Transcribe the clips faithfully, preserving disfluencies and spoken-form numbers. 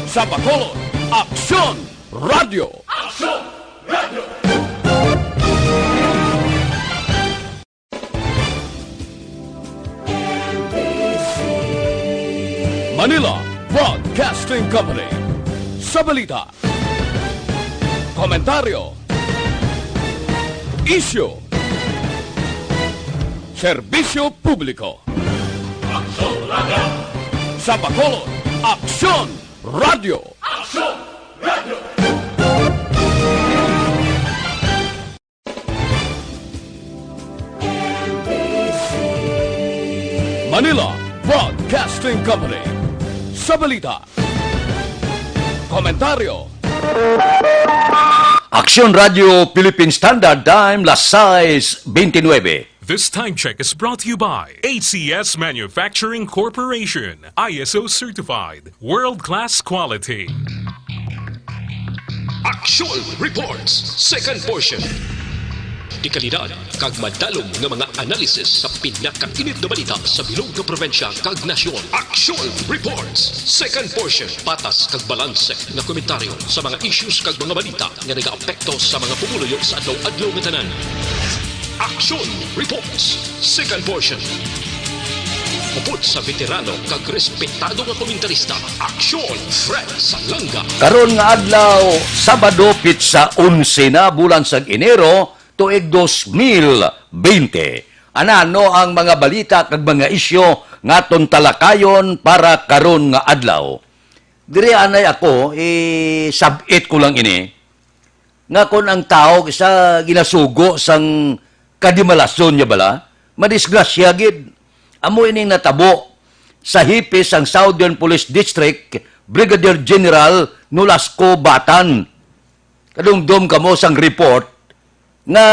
Sa Bacolod, Aksyon Radio. Manila Broadcasting Company. Sa balita, komentaryo, isyu, serbisyo publiko. Sa Bacolod, Aksyon Radio. Manila Broadcasting Company. Sa balita, komentaryo, Aksyon Radio Philippine Standard Time, las sais veintinueve. This time check is brought to you by A C S Manufacturing Corporation, I S O certified, world-class quality. Action Reports, second portion. Dekalidad kag madalom nga mga analysis sa pinakainit nga balita sa bilog nga probinsya kag nasyon. Action Reports, second portion. Patas kag balanse nga komentaryo sa mga issues kag mga balita nga nagaapekto sa mga pumuluyo sa adlaw-adlaw nga tanan. Action Reports, second portion. Upod sa veterano kag respetado nga komentarista, Action Fred Salanga. Karon nga adlaw, Sabado, pitsa onse na, bulan sang Enero, tuig dos mil bente. Anano ang mga balita kag mga isyu nga aton talakayon para karon nga adlaw? Diri anay ako, isab-it ko lang ini, nga kon ang tawo isa ginasugo sang kadimalason niya bala, madisgrasya gid. Amo ining natabo sa hepe sang Southern Police District, Brigadier General Nolasco Batan. Kadumdom kamo sang report nga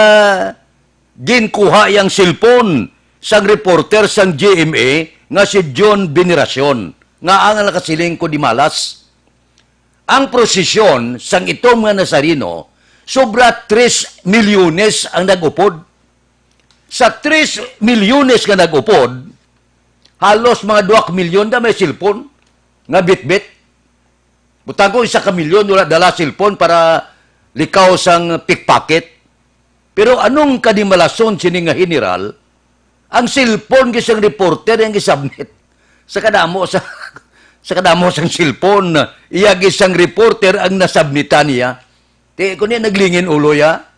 ginkuha yang cellphone sang reporter sang G M A nga si John Veneracion, nga ang nakasiling ko di malas. Ang prosesyon sang itom nga Nazareno, sobra tres milyones ang nag-upod. Sa tres milyones nga nag-upod, halos mga dua ka milyon na may cellphone nga bitbit. Butang ko, isa ka milyon wala dala cellphone para likaw sang pickpocket. Pero anong kadimalason sini nga general? Ang cellphone gid sang reporter ang gisubmit. Sa kadamo sa, sa kadamo sang cellphone, iya gid sang reporter ang nasubmitan niya. Ti, kunya naglingin ulo ya.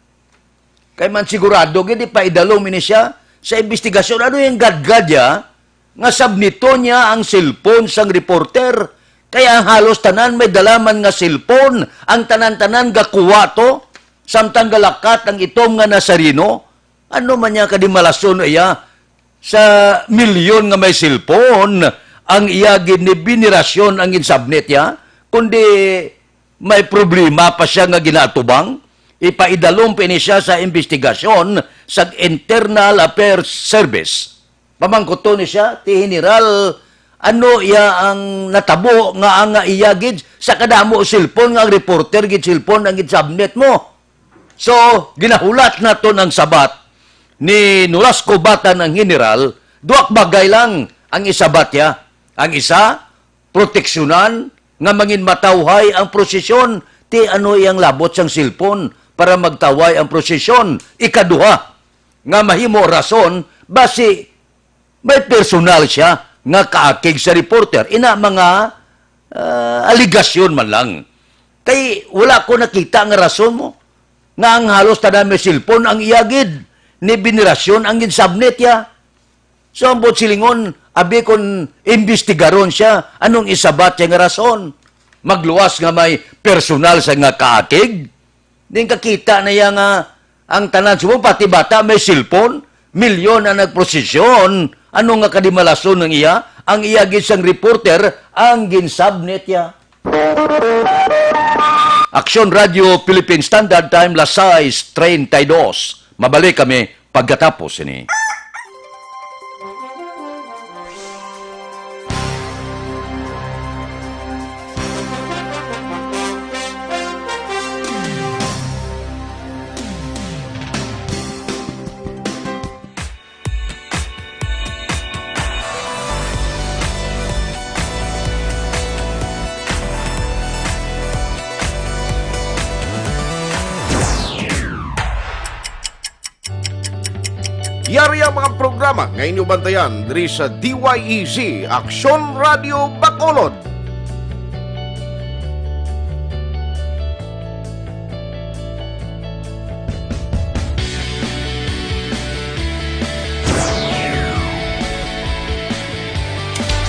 Kay man sigurado gid ipaidalom ini siya sa investigasyon. Ano yung gadgad ya? Nga submiton niya ang cellphone sang reporter. Kaya ang halos tanan may dala man nga cellphone, ang tanan-tanan gakuha to, samtang galakat ang itom nga Nazareno. Ano man niya kadimalason iya sa milyon nga may cellphone ang iya gid ni Veneracion ang ginsubmit ya, kundi may problema pa siya nga ginaatubang, ipaidalom pa ini siya sa investigasyon sa Internal Affairs Service. Pamangkuton ni siya, ti General, ano iya ang natabo nga ang iya gid sa kadamo cellphone nga ang reporter gid cellphone ang ginsubmit mo? So, ginahulat naton ang sabat ni Nolasco Batan ang general, duha ka bagay lang ang isabat niya. Ang isa, proteksyonan nga mangin matawhay ang prosesyon. Ti ano iyang labot sang cellphone para magtawhay ang prosesyon? Ikaduha, nga mahimo rason basi may personal siya nga kaakig sa reporter. Ina mga, ah, aligasyon man lang. Kay wala ko nakita nga rason mo nga ang halos tanan may cellphone ang iya gid ni Veneracion ang ginsubmit ya. So, ang buot silingon, abi kon imbestigaron siya, anong isabat siya nga rason? Magluwas nga may personal sa nga kaakig? Din kakita na iya nga ang tanan subong, pati bata may cellphone, milyon ang nagprosesyon. Ano nga kadimalason ang iya? Ang iya gid sang reporter ang ginsubmit ya. Aksyon Radio Philippine Standard Time, las sais treinta y dos. Mabalik kami pagkatapos ini. Yari ang mga programa nga inyo bantayan diri sa D Y E Z, Aksyon Radio Bacolod.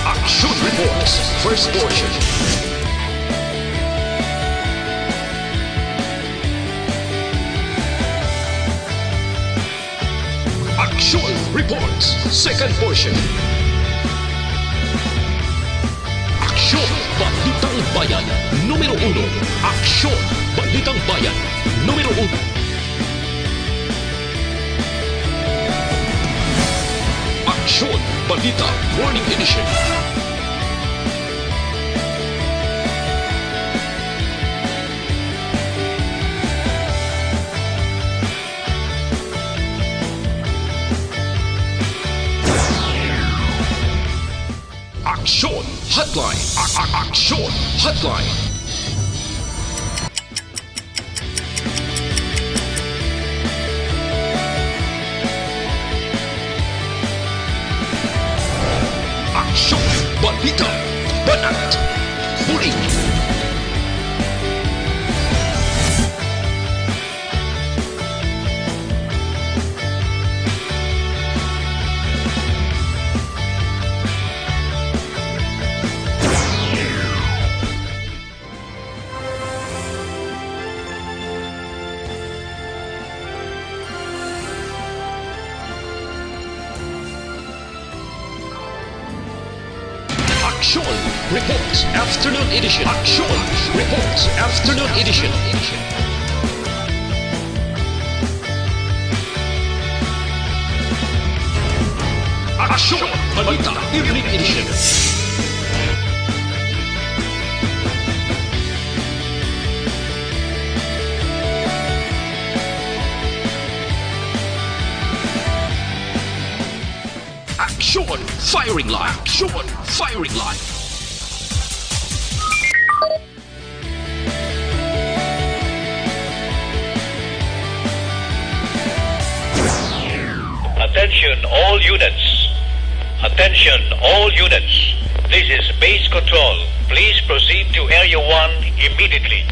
Action Reports, first portion. Action Reports, second portion. Aksyon, Balitang Bayan, numero uno. Aksyon, Balitang Bayan, numero uno. Aksyon, Balita, Morning Edition. Aksyon Hotline. A- a- Aksyon Hotline. Aksyon, balita, banat, bully. Action Reports Afternoon Edition. Action Reports Afternoon Edition. Action Balita Evening Edition. Action Firing Line. Action Firing Line. Attention all units. Attention all units. This is base control. Please proceed to Area one immediately.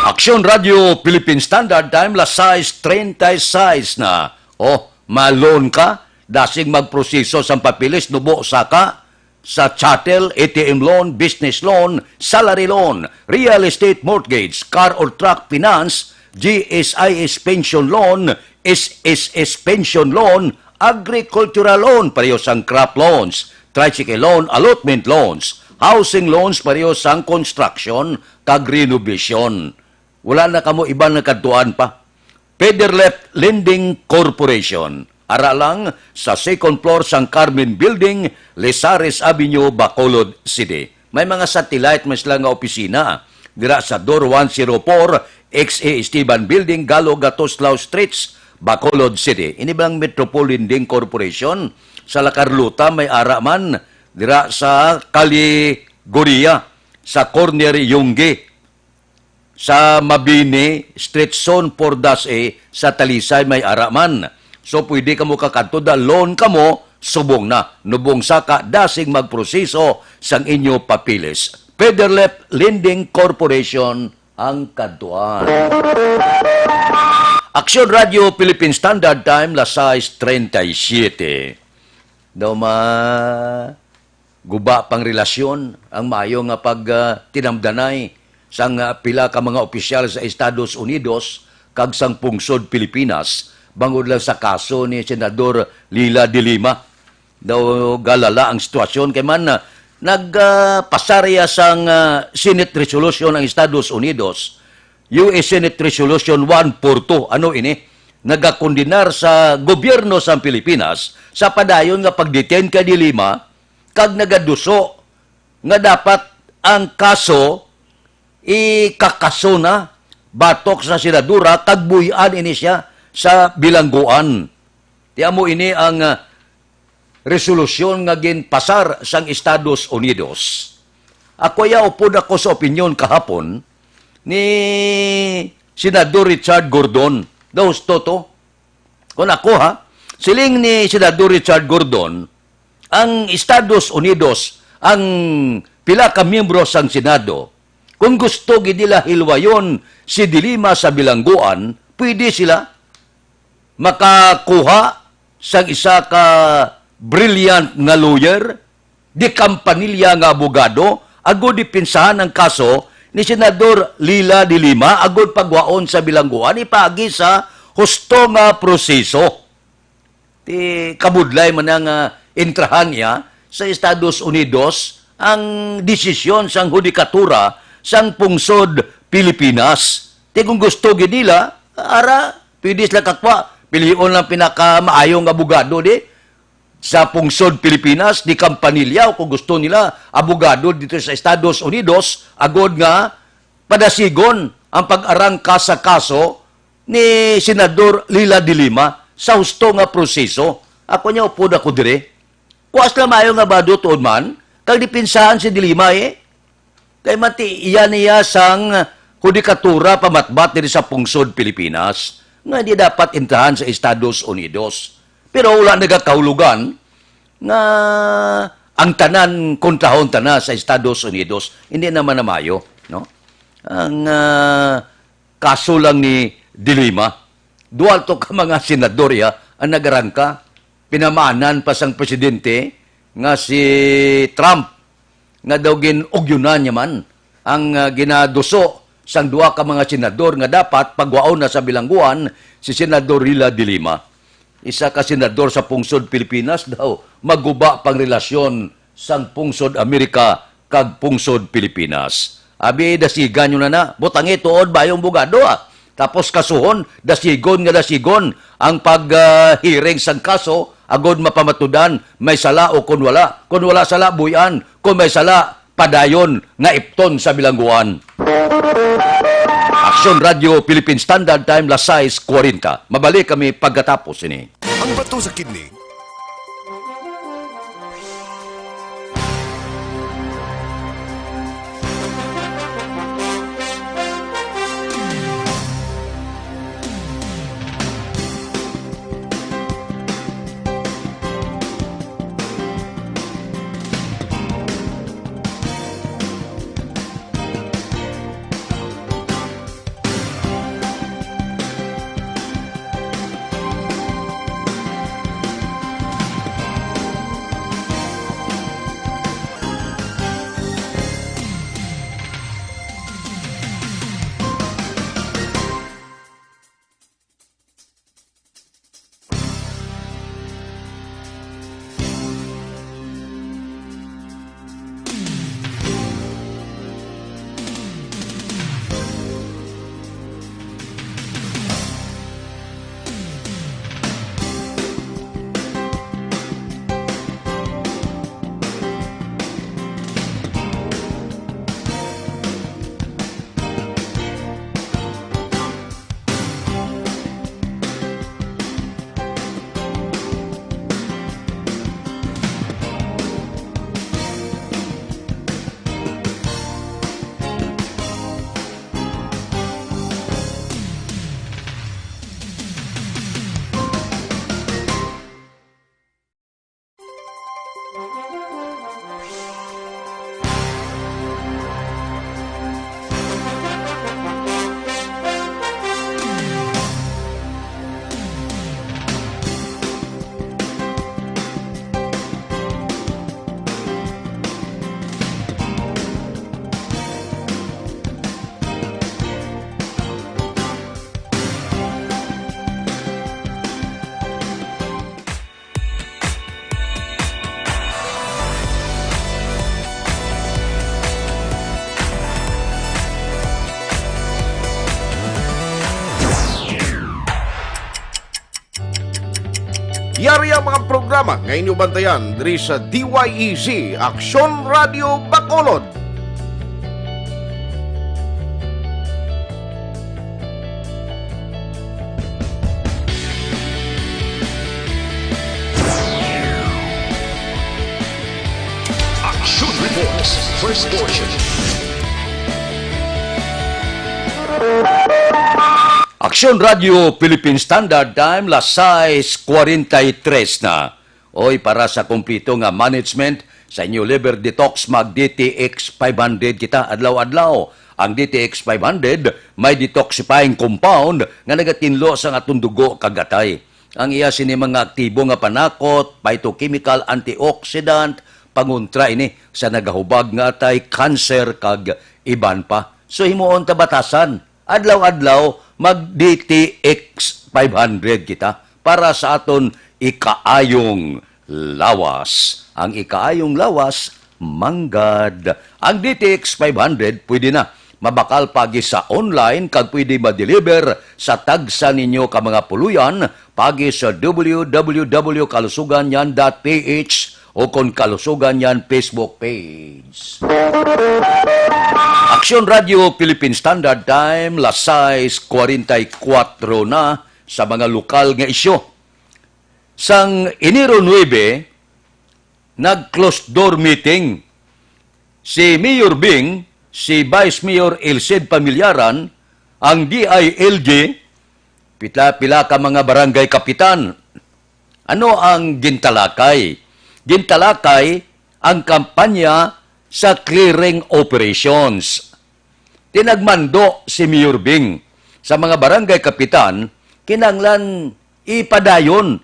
Aksyon Radio Philippine Standard Time, las sais treinta y seis na. Oh, ma-loan ka? Dasig magproseso sang papeles, nubo saka sa chattel, A T M loan, business loan, salary loan, real estate mortgage, car or truck finance, G S I S pension loan, S S S pension loan, agricultural loan, pareho sang crop loans, tricycle loan, allotment loans, housing loans, pareho sang construction kag renovation. Wala na kamo iban nga kadtuan pa. Federleft Lending Corporation. Ara lang sa second floor sang Carmen Building, Lizares Avenue, Bacolod City. May mga satellite man sila nga opisina dira sa Door one zero four, X A Esteban Building, Galo Gatoslaw Streets, Bacolod City. Ini bang Metropole Lending Corporation sa La Carlota may ara man dira sa Kalye Goria, sa corner Yungge, sa Mabini, Street Zone four dash A, sa Talisay may ara man. So, pwede kamo kakadto, da loan kamo, subong na. Nubong saka, dasig magproseso sang inyo papeles. Federleft Lending Corporation ang kadtuan. Aksyon Radio Philippine Standard Time, las sais treinta y siete. Daw ma- guba pang relasyon ang maayo nga pag, ah, tinamdanay sang, ah, pila ka mga opisyal sa Estados Unidos kag sang pungsod Pilipinas bangod lang sa kaso ni Senador Leila de Lima. Daw galala ang sitwasyon kay man, ah, nag, ah, pasar iya sang, ah, Senate resolution ang Estados Unidos, U S Senate Resolution one four two. Ano ini? Nagakondenar sa gobyerno sang Pilipinas sa padayon nga pag-detain kay de Lima kag nagaduso nga dapat ang kaso ikakaso na batok sa senadora kag buy-an ini siya sa bilangguan. Ti amo ini ang, ah, resolusyon nga ginpasar sang Estados Unidos. Ako ya upod ako sa opinyon kahapon ni Senador Richard Gordon. Daw husto to. Una ko, ha, siling ni Senador Richard Gordon, ang Estados Unidos, ang pila ka miyembro sang Senado, kung gusto gid nila hilwayon si De Lima sa bilangguan, pwede sila makakuha sang isa ka brilliant nga lawyer, di kampanilya nga abogado, agud dipinsahan ang kaso ni Senador Leila de Lima agud pagwaon sa bilangguan, ipaagi sa husto nga proseso. Ti kabudlay man nga intrahan niya sa Estados Unidos ang desisyon sang hudikatura sang pungsod Pilipinas. Ti kung gusto gid nila, ara, pwede sila kakwa. Pilion lang pinakamaayo nga abogado di sa pungsod Pilipinas, di kampanilya, o kung gusto nila, abogado dito sa Estados Unidos, agod nga padasigon ang pag-arangka sa kaso ni Senador Leila de Lima sa husto nga proseso. Ako niya, upod ako dire. Kuas lang maayo nga abogado tuod man, kag dipinsahan si de Lima, eh. Kay mati iya niya sang hudikatura pamatbat diri sa pungsod Pilipinas nga hindi dapat intrahan sa Estados Unidos. Pero wala nagakahulugan nga ang tanan kontrahon ta na sa Estados Unidos. Hindi naman na maayo, no? Ang, ah, kaso lang ni de Lima, duha to ka mga senador iya ang nagarangka. Pinamaanan pa sang presidente nga si Trump nga daw gin-ugyunan niya man ang, ah, ginaduso sang duha ka mga senador nga dapat pagwaon na sa bilangguan si Senador Leila de Lima. Isa ka senador sa pungsod Pilipinas daw maguba pang relasyon sang pungsod Amerika kag pungsod Pilipinas. Abi, dasigan nyo na na. Butangi tuod ba yung bugado, ah? Tapos kasuhon, dasigon nga dasigon ang pag, ah, hearing sang kaso, agod mapamatudan may sala o kun wala. Kun wala sala, buy-an. Kun may sala, padayon nga ipton sa bilangguan. Aksyon Radio Philippine Standard Time, las sais kuwarenta. Mabalik kami pagkatapos ini. Ang bato sa kidney. Yari ang mga programa nga inyo bantayan diri sa D Y E Z, Aksyon Radio Bacolod. Action Reports, first portion. Aksyon Radio Philippine Standard Time, las sais cuarenta y tres na. Oy, para sa kompleto nga management sa inyo liver detox, mag D T X five hundred kita adlaw-adlaw. Ang D T X five hundred may detoxifying compound nga nagatinlo sa atong dugo kag atay. Ang iya sini mga aktibo nga panakot, phytochemical, antioxidant, pangontra ini sa nagahubag nga atay, cancer, kag iban pa. So, himuon ta batasan. Adlaw-adlaw, mag D T X five hundred kita para sa aton ikaayong lawas. Ang ikaayong lawas, manggad. Ang D T X five hundred pwede na mabakal pagi sa online kag pwede ma-deliver sa tagsa ninyo ka mga puluyan pagi sa W W W kalusugan yan dot P H o kon Kalusugan Yan Facebook page. Aksyon Radio Philippine Standard Time, las sais cuarenta y cuatro na sa mga lokal nga isyu. Sang Enero nuebe, nag-closed door meeting si Mayor Bing, si Vice Mayor Elcid Pamilyaran, ang D I L G, pila-pila ka mga barangay kapitan. Ano ang gintalakay? Gintalakay ang kampanya sa clearing operations. Tinagmando si Mayor Bing sa mga barangay kapitan, kinahanglan ipadayon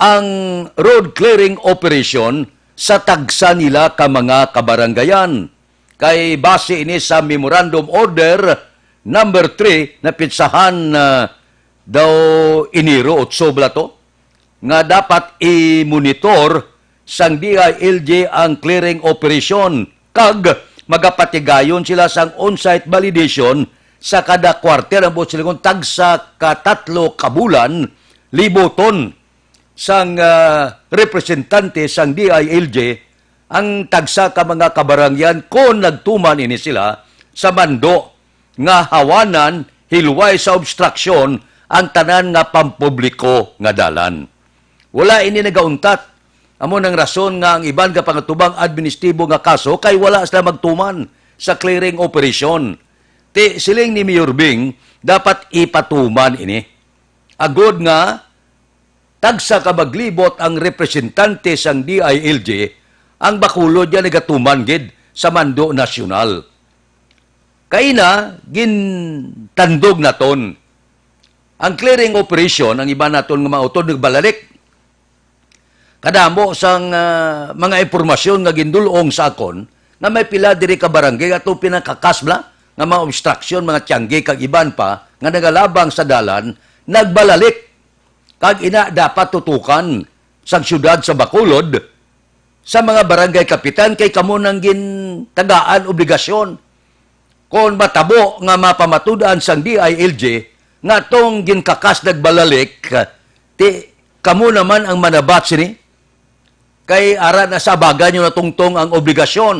ang road clearing operation sa tagsa nila ka mga kabaranggayan. Kay base ini sa Memorandum Order number three na pitsahan, ah, daw Enero otso bala to, nga dapat i-monitor sang D I L G ang clearing operation kag magapatigayon sila sang on-site validation sa kada quarter, ang buot silingon tagsa ka tatlo ka bulan, liboton sang, ah, representante sang D I L G ang tagsa ka mga kabarangyan kon nagtuman ini sila sa mando nga hawanan hilway sa obstruction ang tanan nga pampubliko nga dalan. Wala ini nagauntat. Amo nang rason nga ang iban nga pangatubang administratibo nga kaso kay wala sila magtuman sa clearing operation. Ti, siling ni Mayor Bing, dapat ipatuman ini. Agod nga tagsa ka maglibot ang representante sang D I L G, ang Bacolod ya nagatuman gid sa mando nasyonal. Kaina, gintandog naton ang clearing operation, ang iban naton nga mga utod nagbalalik. Kadamo sang, ah, mga impormasyon nga gindul-ong sa akon nga may pila diri ka barangay ato pinakakas bala nga mga obstruction, mga tiyangge kag iban pa nga nagalabang sa dalan, nagbalalik. Kag ina dapat tutukan sang siyudad sa Bacolod sa mga barangay kapitan kay kamo nang gintagaan obligasyon. Kon matabo nga mapamatud-an sang D I L G nga tong ginkakas nagbalalik, ti kamo naman ang manabat sini. Kay ara na sa abaga nyo natungtong ang obligasyon.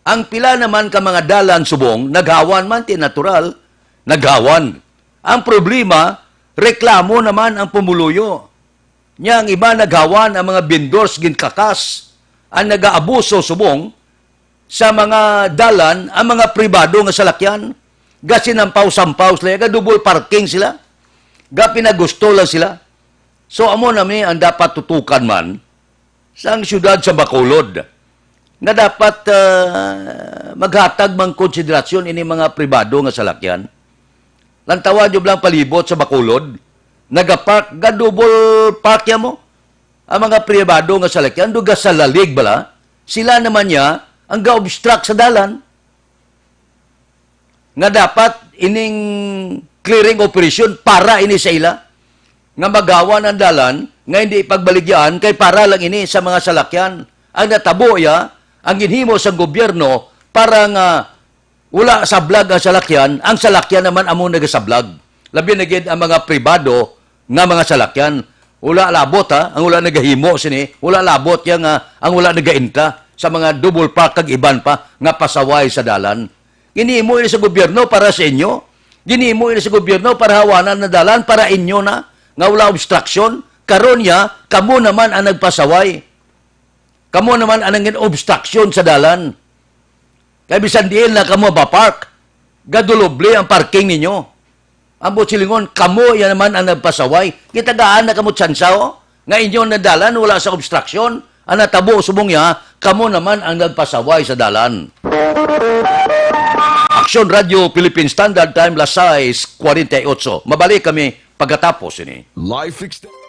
Ang pila naman ka mga dalan subong, naghawan man, ti natural, naghawan. Ang problema, reklamo naman ang pumuluyo. Nya ang iba naghawan ang mga vendors ginkakas, ang nagaabuso subong sa mga dalan, ang mga pribado nga salakyan. Gasinampaw-sampaw sila, ga double parking sila. Ga pinagusto lang sila. So, amo na ni ang dapat tutukan man sang siyudad sa Bacolod nga dapat, ah, maghatag man konsiderasyon ini mga pribado nga salakyan. Lantawa nyo lang palibot sa Bacolod, nagapark, ga double park ya mo. Ang mga pribado nga salakyan, do gasalalig bala, sila naman niya ang ga-obstruct sa dalan. Nga dapat ining clearing operation para ini sa ila, nga magawan ang dalan nga hindi ipagbaligyaan kay para lang ini sa mga salakyan. Ang natabo ya, ang ginhimo sang gobyerno para nga wala sablag ang salakyan, ang salakyan naman amo nagasablag. Labi na gid ang mga pribado nga mga salakyan. Wala labot, ha, ang wala nagahimo sini, wala labot ya nga ang wala nagainta sa mga double park kag iban pa nga pasaway sa dalan. Ginhimo ini sa gobyerno para sa inyo. Ginhimo ini sa gobyerno para hawanan na dalan para inyo na nga wala obstruction. Karon ya, kamo naman ang nagpasaway. Kamo naman ang nangin obstruction sa dalan. Kay bisan diin na kamo mapark, gaduloble ang parking ninyo. Ang buot silingon, kamo ya naman ang nagpasaway. Gitagaan na kamo tsansa, oh, nga inyo na dalan wala sa obstruction. Ang natabo subong ya, kamo naman ang nagpasaway sa dalan. Aksyon Radio Philippine Standard Time, las sais cuarenta y ocho. Mabalik kami pagkatapos ini. Life extension.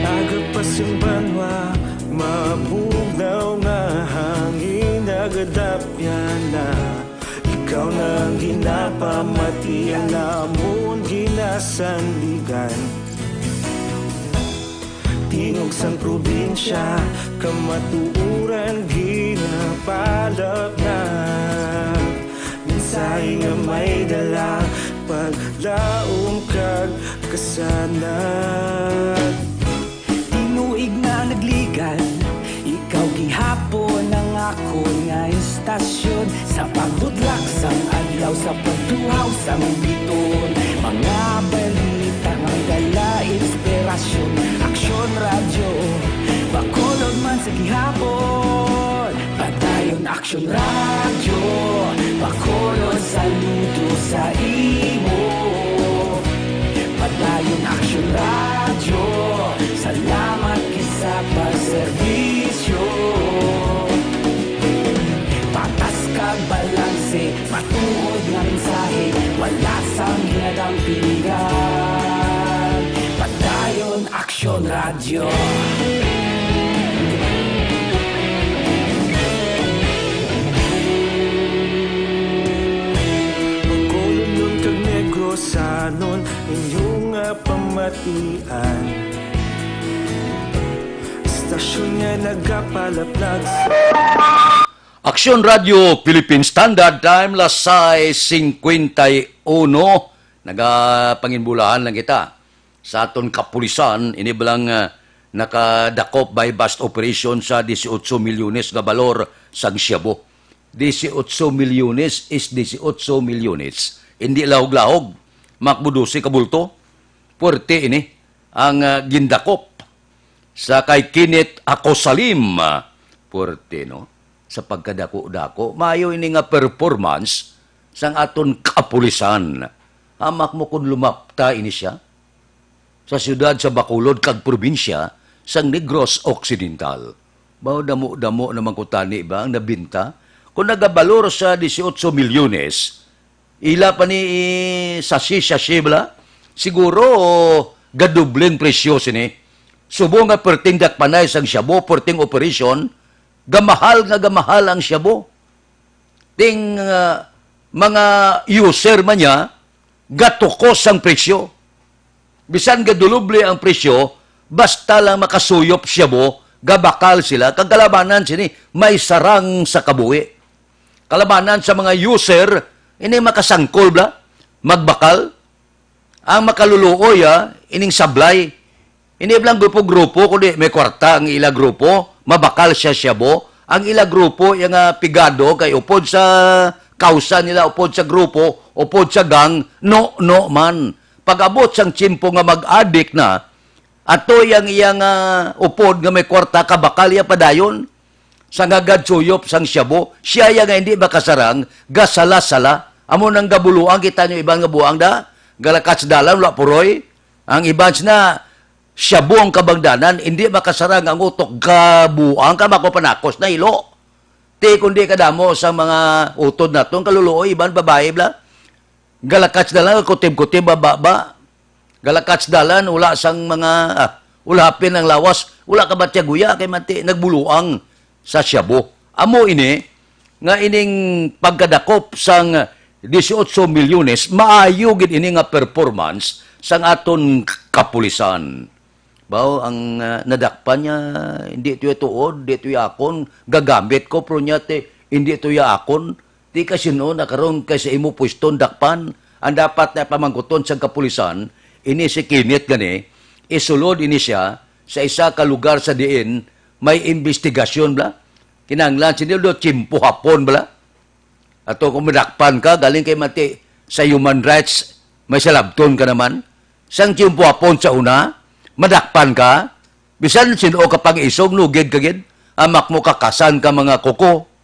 Agapas ang banwa, mabugnaw nga hangin, nagadapyan na. Ikaw na ang ginapamati, ang amon ginasandigan. Tingog sang probinsya, kamatuoran ginapalapnag. Mensahe nga may dala, paglaom kag kasanag. Tinuig na nagligad, ikaw gihapon ang akon nga istasyon. Sa pagbudlak sang adlaw, sa pagtuhaw sang biton, mga balita nga dala inspirasyon. Aksyon Radyo, Bacolod man sa gihapon. Padayon Aksyon Radyo, Bacolod, saludo sa imo. Padayon Aksyon Radyo, salamat gid sa pagserbisyo. Patas kag balanse, matuod nga mensahe, wala sang ginadampingan. Padayon Aksyon Radyo. Bacolodnon kag Negrosanon, inyo nga pamatian. Istasyon nga nagapalaplag sa Aksyon Radyo Philippine Standard Time, las sais cincuenta y uno. Nagapanginbulahan lang kita sa aton kapulisan, ini bala nga, ah, nakadakop by bust operation sa dieciocho milyones nga balor sang shabu. Dieciocho milyones is dieciocho milyones. Hindi lahog-lahog. Makbo dose ka bulto. Puwerte ini ang, ah, gindakop sa kay Kenneth Acosalim. Puwerte, no? Sa pagkadako-dako, maayo ini nga performance sang aton kapulisan. Hamak mo kon lumapta ini sia sa siyudad sa Bacolod kag probinsya sang Negros Occidental. Mao, damo-damo naman ko tani ba ang nabinta? Kung nagabalor sa dieciocho milyones, ila pa ni i-sachet-sachet bala, siguro gadoble ang presyo sini. Subong nga perting dakpanay sang shabu, perting operasyon, gamahal nga gamahal ang shabu. Ting, ah, mga user man niya, gatukos ang presyo. Bisan gaduloble ang presyo, basta lang makasuyop shabu, gabakal sila, kag kalabanan sini, may sarang sa kabuhi. Kalabanan sa mga user, ini makasangkol bala, magbakal. Ang makaluluoy, ah, ining sablay, Hindi lang grupo-grupo, kundi may kwarta ang ila grupo, mabakal siya shabu. Ang ila grupo, yung nga pigado, kay upod sa kausa nila, upod sa grupo, upod sa gang, no, no man. Pag-abot sang tiyempo nga mag-adik na, ato yang iyang ah, upod nga may kwarta, kabakal iya padayon. Sa nga gadsuyop sang shabu, siya ya nga hindi makasarang, gasala-sala. Amo nang gabuluang, kita nyo iban nga buang da, galakats dalan, wala puroy. Ang iban sina, shabu ang kabangdanan, hindi makasarang ang utok, gabuang ka, makupanakos na ilo. Ti kundi kadamo sa mga utod naton, kaluluoy, iban babae bla. Galakats dalan, kutib-kutib, baba-ba. Galakats dalan, wala sang mga, ah, ulapin ang lawas, wala ka batyaguya, kay manti, nagbuluang sa shabu. Amo ini, nga ining pagkadakop sang dieciocho milyones, maayo gid ini nga performance sang aton kapulisan. Baw, ang, ah, nadakpan niya, hindi to ya tuod, hindi to ya akon, gagamit ko, pero niya, ti, hindi to ya akon. Ti ka sino na karon kay sa imo pwesto dakpan? Ang dapat na pamangkuton sa kapulisan, ini si Kenneth gani, isulod ini siya sa isa ka lugar sa diin may investigasyon bla. Kinahanglan sini do tiyempo hapon bla. Ato kung madakpan ka, galing kay mati sa human rights, may salabton ka naman. Sang tiyempo hapon sa una, madakpan ka, bisan sin-o ka pang isog, nugid ka gid, amak mo kakasan ka mga kuko.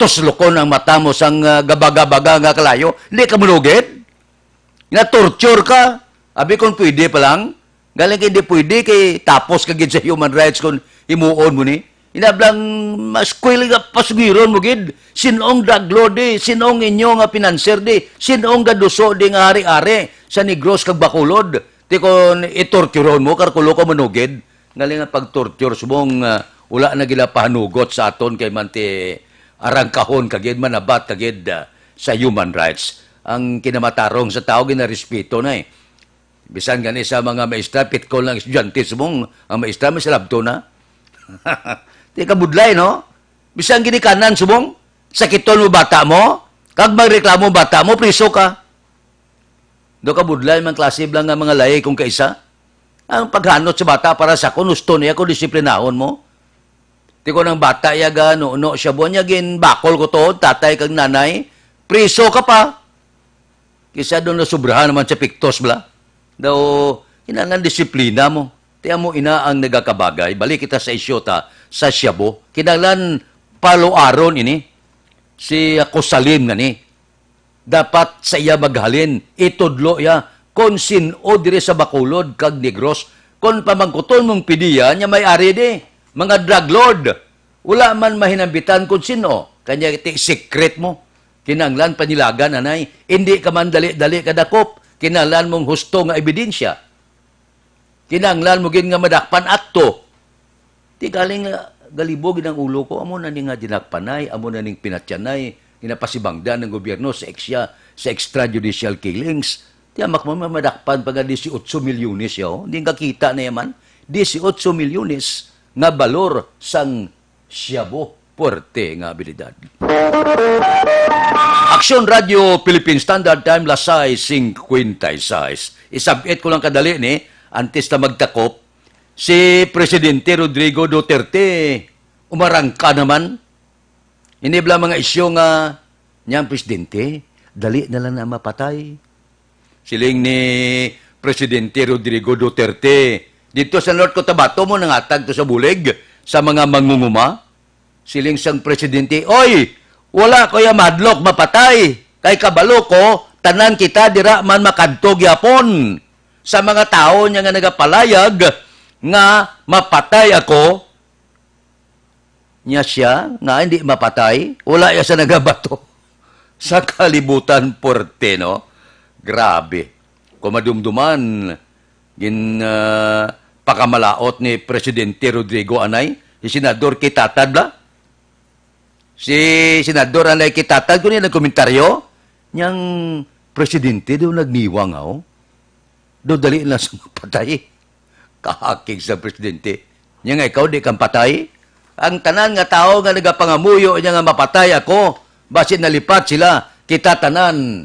Tuslokon ang mata mo sang, ah, gabaga-baga nga kalayo, di ka manugid. Na-torture ka. Abi kung pwede pa lang. Galing kay di pwede kay tapos ka gid sa human rights kung himuon mo ni. Inablang mas kwil nga pasugiron mo gid. Sinong drug lord di? Sinong inyo nga financier di? Sinong gaduso di nga hari-hari sa Negros kag Bacolod? Ti kon itorturon mo, karkulo ka manugid. Galing ang pagtorture subong, ah, wala na gila pahanugot sa aton kay manti arangkahon kagid, manabat kagid, ah, sa human rights. Ang kinamatarong sa tao ginarespeto na eh. Bisan gani sa mga maestra, pitkol ng estudyante subong, ang maestra may salabto na. Di ka budlay, no? Bisan ginikanan subong, sakiton mo bata mo, kag magreklamo bata mo, priso ka. Do ka budlay man klase lang nga mga lahi kung kaisa. Ang paghanot sa bata para sa akon, husto niya kung disiplinahon mo. Ti ko nang bata ya ga, no, no, siya buwan niya, ginbakol ko to, tatay kag nanay, priso ka pa. Kisa doon na sobrahan naman sa piktos, bla. Daw, kinahanglan disiplina mo. Ti amo ina ang nagakabagay. Balik kita sa isyu ta, sa shabu. Kinahanglan paluaron ini. Si Kusalim nga ni. Dapat sa iya maghalin, itudlo iya kon sin-o diri sa Bacolod kag Negros, kon pamangkuton mong pidiya niya may ari di, mga drug lord. Wala man mahinambitan kon sin-o, kanya ti secret mo. Kinahanglan panilagan, anay, indi ka man dali-dali kadakop, kinahanglan mong husto nga ebidensya. Kinahanglan mo gid nga madakpan ato. Ti galing nga galibog gid ang ulo ko, amo na ni nga dinakpanay, amo na ning pinatyanay, ginapasibangdan ng gobyerno sa eksya, sa extrajudicial killings. Ti amak mo, madakpan pa nga dieciocho milyones yaw. Hindi ka kita na yaman. Dieciocho milyones nga balor sang shabu. Puwerte nga abilidad. Aksyon Radio Philippine Standard Time, las sais cincuenta y seis. Isab-it ko lang kadali ni, antes na magtakop, si Presidente Rodrigo Duterte, umarangka naman. Ini bala mga isyu nga niyang presidente, dali na lang na mapatay. Siling ni Presidente Rodrigo Duterte, dito sa North Cotabato mo nangatag to sa bulig sa mga mangunguma. Siling sang presidente, "Oy, wala ko ya madlok mapatay. Kay kabalo ko, tanan kita dira man makadto gyapon." Sa mga tawo niya nga nagapalayag nga mapatay ako, niya siya nga hindi mapatay, wala iya sa nagabato sa kalibutan, puwerte, no? Grabe. Kung madumduman, gin, ah, pakamalaot ni Presidente Rodrigo anay, si Senador Kitatad bla? Si Senador anay Kitatad, kung nagkomentaryo, niyang presidente daw nagniwang, oh. Daw dali na sa mapatay. Kahakig sa presidente. Nya nga ikaw, di kang patay? Ang tanan nga tawo nga nagapangamuyo niya nga mapatay ako, basi nalipat sila, kita tanan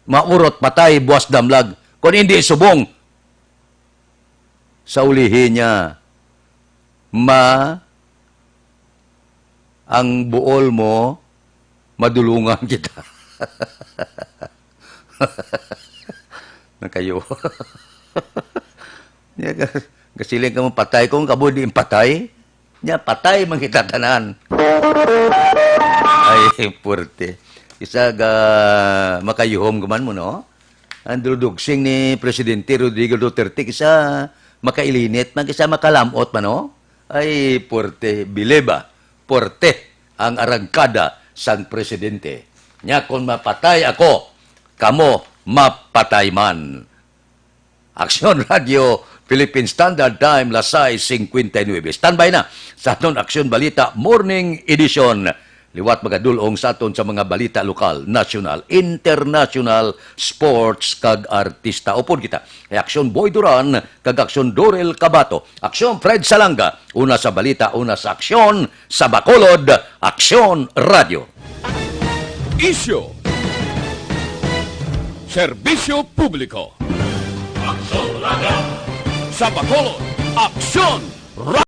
maurot patay, buwas damlag. Kung hindi subong, sa ulihi niya, ma, ang buol mo, madulungan kita. Nakayo. Nya, ga-, gasiling ka mo, "Patay ko, ang kabo di patay." Nya, patay man kita tanan. Ay, puwerte. Isa ga makayuhom ka man mo, no? Ang dudugsing ni Presidente Rodrigo Duterte, isa makailinit man, isa makalamot man, no? Ay, puwerte. Bilib, ah. Puwerte ang arangkada sang presidente. Nya, kon mapatay ako, kamo mapatay man. Aksyon Radio, Philippine Standard Time, las sais cincuenta y nueve. Standby na sa aton Aksyon Balita Morning Edition. Liwat magadul-ong sa aton sa mga balita lokal, nasyonal, internasyonal, sports, kag artista. Upod kita kay Aksyon Boy Duran kag Aksyon Dorel Cabato. Aksyon Fred Salanga, una sa balita, una sa aksyon, sa Bacolod, Aksyon Radio. Isyu. Serbisyo publiko. Aksyon Radio. Sa Bacolod, Aksyon Radio.